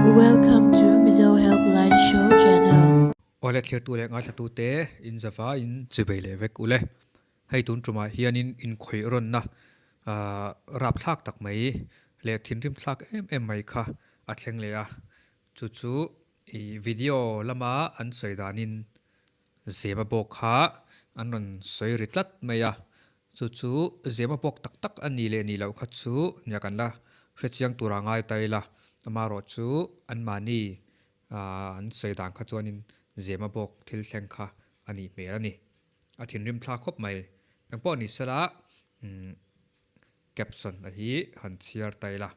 Welcome to Mizo Helpline Show channel. Awle thlirtu leh ngaithlatute in zava in chibei leh vek ule. Hei tun tumah hianin inkhawih rawnna ahh rapthlak tak mai leh thinrim thlak em em mai kha a thleng leh a. Chu chu ih video lama an sawi danin Zema bawk kha an rawn sawi ri tlat mai a, chu chu Zema bawk tak tak a ni leh ni loh kha chu nia kan la hre chiang tur a ngai ta ila, amaherawh chu anmahni an sawi dan kha chuanin Zema bawk thil thleng kha a nih hmel a ni. A thinrim thlak khawp mai. Engpawh ni sela caption a hi han chhiar ta ila.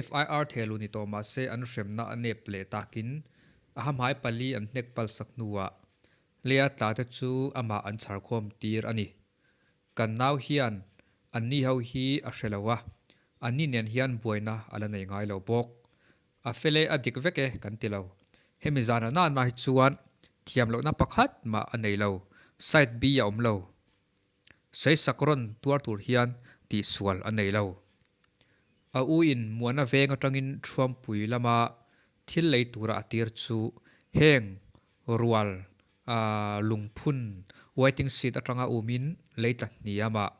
FIR thehluh ni tawh mah se an hremna a nep leh takin a hamhai pali an hnek palsak hnuah Lea tla te chu amah an chharkhawm tir a ni. Kan nau hian anni ho hi a hre lo a, anni nen hian buaina a la nei ngai lo bawk. A fel e a dik vek e kan ti lo. Hemi zana nana hi chuan thiam lohna pakhat mah a nei lo, side B a awm lo. Sawisak rawn tuar tur hian tihsual a nei lo. A u in Muana veng atangin Thuampui lama thil lei tura a tir chu heng rual lungphun waiting seat atanga umin lei tla hniamah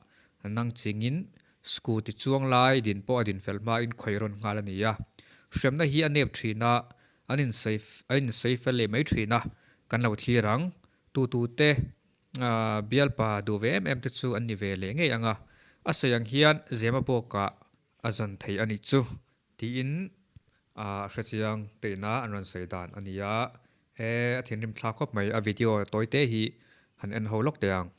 nang chingin scooty chuang lai din pawh a din fel hmain khawi rawn nghal a ni a. Hremna hi a nep thin a, an insawi fel leh mai thin a, kan lo thlir ang. Tutute Bialpa duh ve em em te chu an ni ve leh ngei ang a, a sawi ang hian Zema bawkah a zawn thei a nih chu tiin a hrechiang teina an rawn sawi dan a ni a, he a thinrim thlak khawp mai a video tawi te hi han en ho lawk teh ang.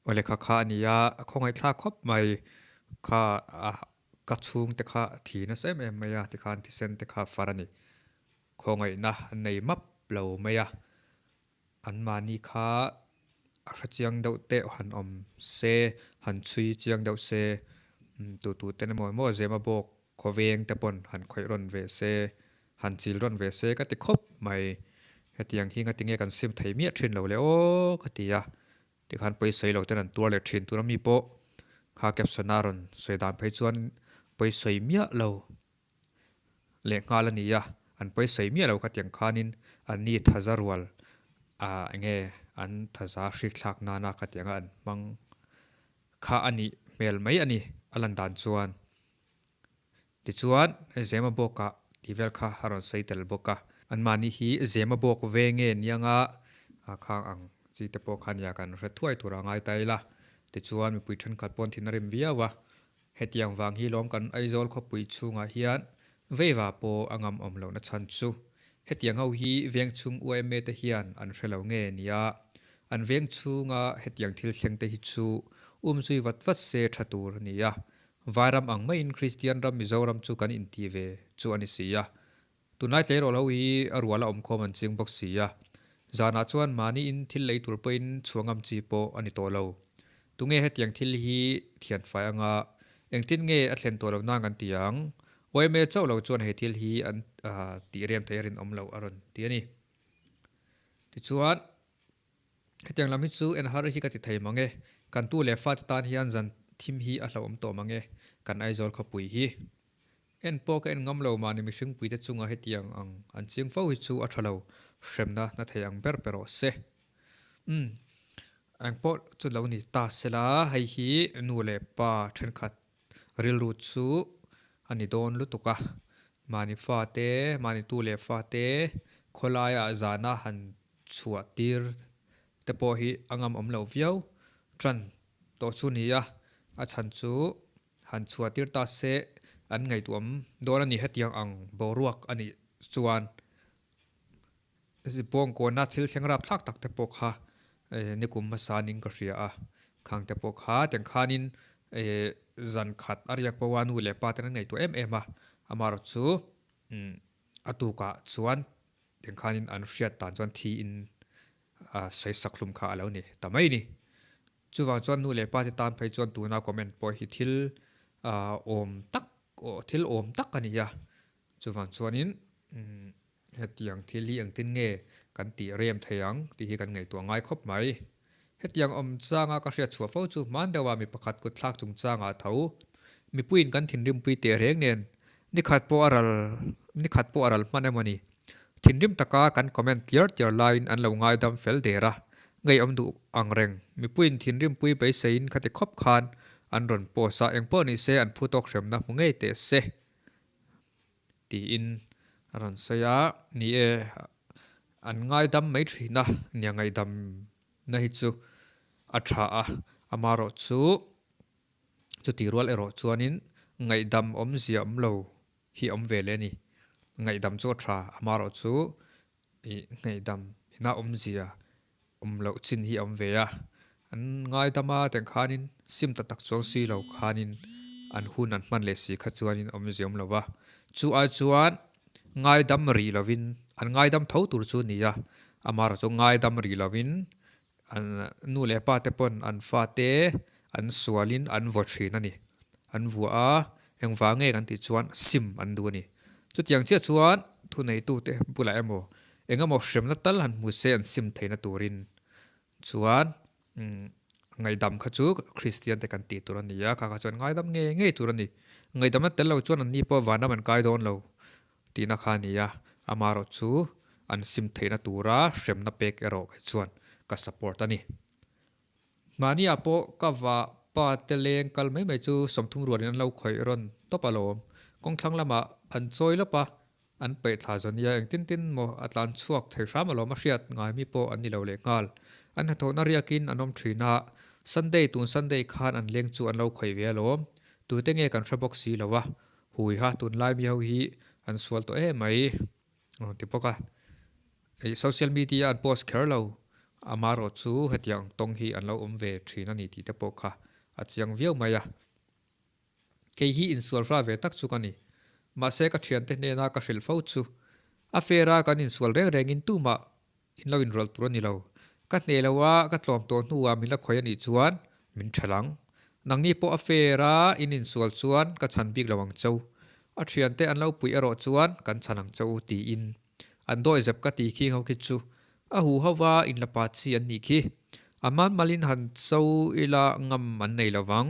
Aw lehkha kha a ni a, a khawngaihthlak khawp mai kha a ka chhungte kha a thi nasa em em mai a tikhan thisen te kha far a ni. Khawngaihna an nei map lo mai a, anmahni kha a hre chiang deuh teh han awm se, han chhui chiang deuh se, tu tu ten emaw emaw Zema bawk khawveng te pawn han khawih rawn ve se, han chil rawn ve se ka ti khawp mai. Hetiang hi ngatinge kan sim thei miah thin lo le aw ka ti a, tikhan pawisawi lo ten an tuar leh thin tur ami pawh kha caption a rawn sawi dan phei chuan pawisawi miah lo. leh nghal a ni a, an pawisawi miah lo khatiang khanin an ni thaza rual ah eng nge an thaza hrik thlak nana khatianga an hmang kha a nih hmel mai a ni a lan dan chuan. Tichuan Zema bawkah tih vel kha a rawn sawi tel bawk a, anmahni hi Zema bawk ve nge nianga khang ang chi te pawh kha nia kan hre thuai tur a ngai ta ila, tichuan mipui thenkhat pawn thin a rim viau a. Hetiang vang hi lawm kan Aizawl khawpui chhungah hian veiva pawh a ngam awm lohna chhan chu. Hetiang ho hi veng chhung yma te hian an hre lo nge nia. An veng chhunga hetiang thil thleng te hi chu umzui vat vat se tha tur a nia. Vairam ang maiin Kristian ram Mizoram chu kan inti ve chu a ni si a. Tunlai tleirawl ho hi a rual a awm khawm an ching bawk si a, zanah chuan mahniin thil lei tur pawhin chhuah ngam chi pawh a ni tawh lo. Tunge hetiang thil hi thianfai anga engtin nge a thlen tawh loh nan kan ti ang? Yma chauh lo chuan he thil hi an tih rem theih a rinawm loh a rawn ti a ni. Tichuan. Hetiang lam hi chu en har hi ka ti thei mang e. Kan tu leh fate tan hian zan thim hi a hlauhawm tawh mang e, kan Aizawl khawpui hi. En pawh ka en ngam lo mahni mihring puite chunga hetiang ang an ching fo hi chu a tha lo, hremna na thei ang ber pe rawh se. Umm, eng pawh chu lo ni ta sela, hei hi nu leh pa thenkhat rilru chu a ni dawn lutuk a. Mahni fate, mahni tu leh fate khawlaiah zana han chhuah tir te pawh hi a ngam awm lo viau tan tawh chu ni a, a chhan chu han chhuah tir ta se an ngaihtuah awm dawn a ni hetiang ang boruak a nih chuan bawngkawna thil thleng rap thlak tak te pawh kha nikum hmasa ning ka hria a, khang te pawh kha tiang khanin zan khat a riak pawh a nu leh pa ten an ngaihtuah em em a, amaherawhchu a tukah chuan. Tiang khanin an hriat dan chuan thiin sawisak hlum kha a lo ni ta mai ni. Chuvang chuan nu leh pa te tan phei chuan tuna comment pawh hi thil awm tak thil awm tak a ni a. Chuvang chuanin hetiang thil hi engtin nge kan tih rem thei ang tih hi kan ngaihtuah ngai khawp mai. Hetiang awm changa ka hriat chhuah fo chu hman deuha mi pakhat kut thlak chungchangah tho mipuiin kan thinrimpui teh reng nen nikhat pawh a ral nikhat pawh a ral hman emaw ni. Thinrim taka kan comment tliar tliar laiin an lo ngaidam fel der a, ngeiawm duh ang reng. Mipuiin thinrimpui beiseiin khati khawp khan an rawn post a, engpawh ni se an phu tawk hremna hmu ngei teh se tiin a rawn sawi a, ni e an ngaidam mai thin a, nia ngaihdamna hi chu a tha a, amaherawh chu chutih rual erawh chuanin ngaihdam awmzia awm lo hi a awm ve leh a ni. Ngaihdam chu a tha, amaherawh chu ih ngaihdam ina awmzia awm loh chin hi a awm ve a, an ngaidam a teng khanin sim ta tak chuang si lo khanin an hun an hman leh si kha chuanin awmzia awm lo va, chu ai chuan ngaidam rih lovin an ngaidam tho tur chu a ni a, amaherawh chu ngaidam rih lovin An nu leh pa te pawn an fate an sualin an vaw thin a ni. An vuah a, engvang nge kan tih chuan sim an duh a ni. Chutiang chiah chuan thuneitute bulah emaw eng emaw hremna tal han hmu se an sim theihna turin chuan ngaihdam kha chu Kristian te kan tih tur a ni a, kha kha chuan ngaidam ngei ngei tur a ni. Ngaihdamna tel lo chuan anni pawh vanram an kai dawn lo. Tihna kha a ni a, amaherawh chu an sim theihna tura hremna pek erawh kei chuan ka support a ni. Mahniah pawh ka vah pa te leng kal mai mai chu 30 rualin an lo khawih rawn tawp alawm. Kawngthlang lamah an chawi lawp a, an peih thla zawn nia engtin tin maw a tlan chhuak thei hram alawm a hriat ngai mi pawh an ni lo leh nghal. An hnathawhna riakin an awm thin a, Sunday tun Sunday khan an leng chu an lo khawih ve alawm. Tute nge kan hre bawk si lo a, Hui ha tunlai mi ho hi an sual tawh em mai a rawn ti bawk a. Ih social media an post kher lo amaherawh chu hetiang tawng hi an lo awm ve thin a ni tih te pawh kha a chiang viau mai a. Kei hi insual hra ve tak chu ka ni. Mahse ka thiante hnena ka hrilh fo chu a fair a kan insual reng rengin tumah In lo inrawlh tur a ni lo. Ka hneh lo a, ka tlawm tawh hnuah min la khawi a nih chuan min ṭhelh ang. Nangni pawh a fair a, in insual chuan ka chhan bik lo ang cheu. A ṭhiante an lo puih erawh chuan kan chhan ang cheu tiin an dawi zep ka ti khi ho khi chu a huh ho va in la pa chi an nih khi. A man malin han cho ila ngam an nei lo vang.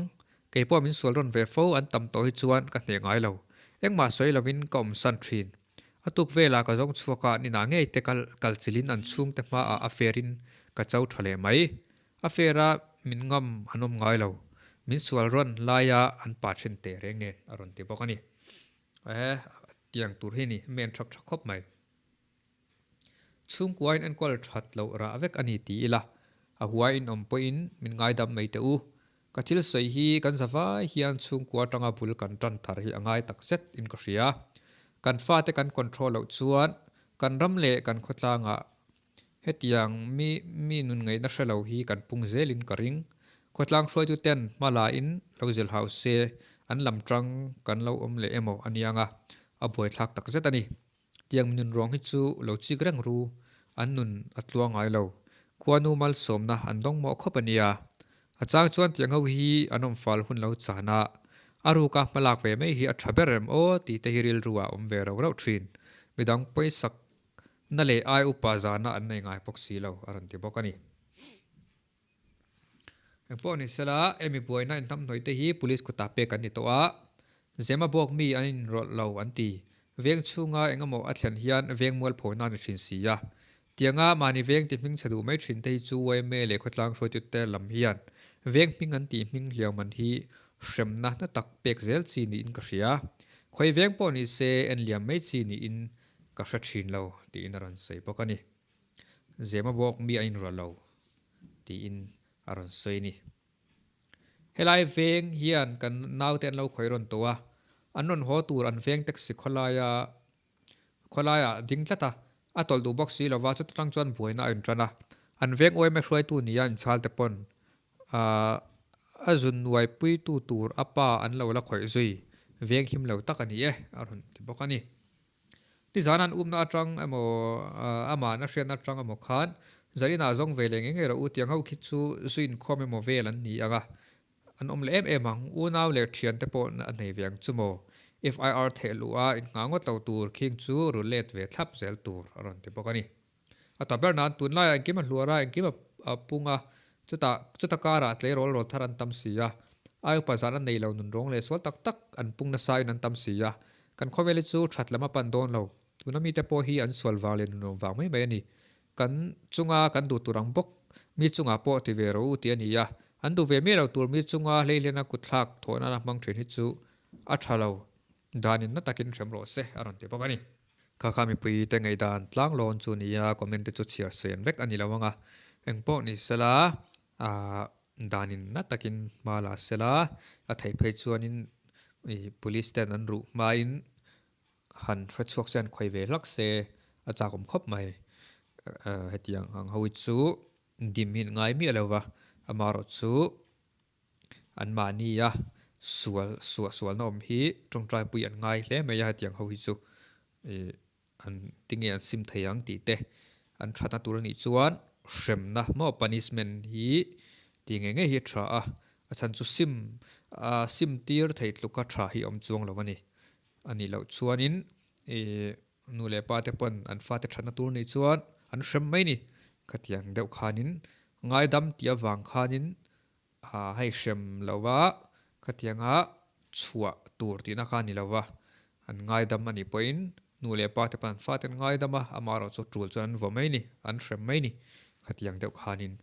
Kei pawh min sual rawn ve fo an tam tawh hi chuan ka hneh ngai lo. Engmah sawi lovin ka awmsan ṭhin. A tuk velah ka zawng chhuak a, ninah ngei te kal kal chilhin an chhungte hmaah a fair in ka cho tha leh mai. A fair a min ngam an awm ngai lo. Min sual rawn laia an pa thin teh reng nen a rawn ti bawk a ni. Ehe, tiang tur hi ni, men thak tha khawp mai. Chhungkuain enkawl that loh rah vek a ni ti ila, a huaiin awm pawhin min ngaidam mai teh u. Ka thil sawi hi kan zavai hian chhungkua atanga bul kan tan thar hi a ngai tak zet in ka hria. Kan fate kan control loh chuan kan ram leh kan khawtlangah hetiang mi mi nun ngaihna hre lo hi kan pung zelin ka ring. Khawtlang hruaitu ten hma la in lo zilh hau se an lam tang kan lo awm leh emaw a niang a, a buaithlak tak zet a ni. Tiang nun ruang hi chu lo chik reng ru, an nun a tluang ngai lo. Khuanu malsawmna an dawng mawh khawp a nia. A chang chuan tiang ho hi an awm fal hun lo chan a, a ruka hma lak ve mai hi a tha ber em aw tih te hi rilru ah a awm ve rauh rauh thin. Midang pawisak na leh ai upa zahna an nei ngai bawk si lo a rawn ti bawk a ni. Engpawh ni sela, hemi buaina inhnamhnawih te hi police kutah pek an ni tawh a, Zema bawk mi an inrawlh lo an ti. Veng chhunga engemaw a thlen hian veng mualphona a ni thin si a. Tianga mahni veng ti hming chhe duh mai thin te hi chu yma leh khawtlang hruaitute lam hian veng hming an tih hming hliau man hi hremna hna tak pek zel chi niin ka hria. Khawi veng pawh ni se en liam mai chi niin ka hre thin lo tiin a rawn sawi bawk a ni. Zema bawk mi a inrawlh lo tiin a rawn sawi a ni. Helai veng hian kan naute an lo khawih rawn tawh a, an rawn haw tur an veng taxi khawlaia khawlaiah ding tlat a, a tawlh duh bawk si lova chuta tang chuan buaina a intan a. An veng uaime hruaitu nia inchhal te pawn ahh a zun nuaipuitu tur a pa an lo la khawih zui veng him lo tak a ni e a rawn ti bawk a ni. Nizan an umna atang emaw amah an a hriatna atang emaw khan Zarina zawng ve leh ngei ngei rawh u tiang ho khi chu zu inkhawm emaw vel an ni ang a, an awm leh em em ang. Unau leh thiante pawh a nei ve ang chu maw? FIR theh luh a innghah ngawt lo tur khing chu ru let ve thlap zel tur a rawn ti bawk a ni. A ta ber nan tunlaiah engkim a hluar a, engkim a pung a, chutah chuta karah tleirawl rawl thar an tam si a, ai upa zan a nei lo nunrawng leh sual tak tak an pung nasa in an tam si a, kan khawvel hi chu that lam a pan dawn lo, tuna mite pawh hi an sual vang leh nunrawng vang mai mai a ni. Kan chunga kan duh tur ang bawk mi chungah pawh ti ve rawh u tih a ni a, an duh ve miah lo tur mi chunga hleihliana kutthlak thawh nana hmang thin hi chu a tha lo. Danin na takin hrem rawh se a rawn ti bawk a ni. Kha kha mipui te ngaihdan tlang lawn chu nia comment te chu chhiar sen vek a ni lo ang a, engpawh ni sela aah danin na takin hma la sela a theih phei chuanin ih police ten an ruh hmain han hre chhuak se han khawi ve hlak se a chakawm khawp mai. Aah hetiang ang ho hi chu dim hi an ngai miah lo va, amaherawh chu. An mahnia sual suah sualna awm hi tawngtaipui an ngai hle mai a, hetiang ho hi chu ih an tinge an sim thei ang tih te an thatna tur a nih chuan hremna maw punishment hi tih ngei ngei hi a tha a, a chhan chu sim ah sim tir thei tluka tha hi a awm chuang lo a ni. A nih loh chuanin ih nu leh pa te pawn an fate thatna tur a nih chuan an hrem mai a ni. Khatiang deuh khanin ngaidam tih avang khanin Ah hei hrem lo va, khatianga chhuah tur tihna kha a ni lo va, an ngaidam a nih pawhin nu leh pa te pawn an fate an ngaidam a, amaherawh chu tul chuan an vaw mai a ni, an hrem mai a ni. Khatiang deuh khanin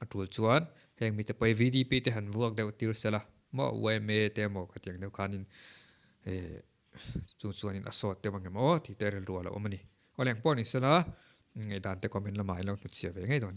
a tul chuan heng mite pawh hi VDP te han vuak deuh tir sela maw YMA te emaw khatiang deuh khanin eh chung chuanin a sawt deuh ang em aw tih te rilru a lo awm a ni. Aw leng pawh ni sela ngaihdan te comment lamah in lo hnutchhiah ve ngei dawn a ni.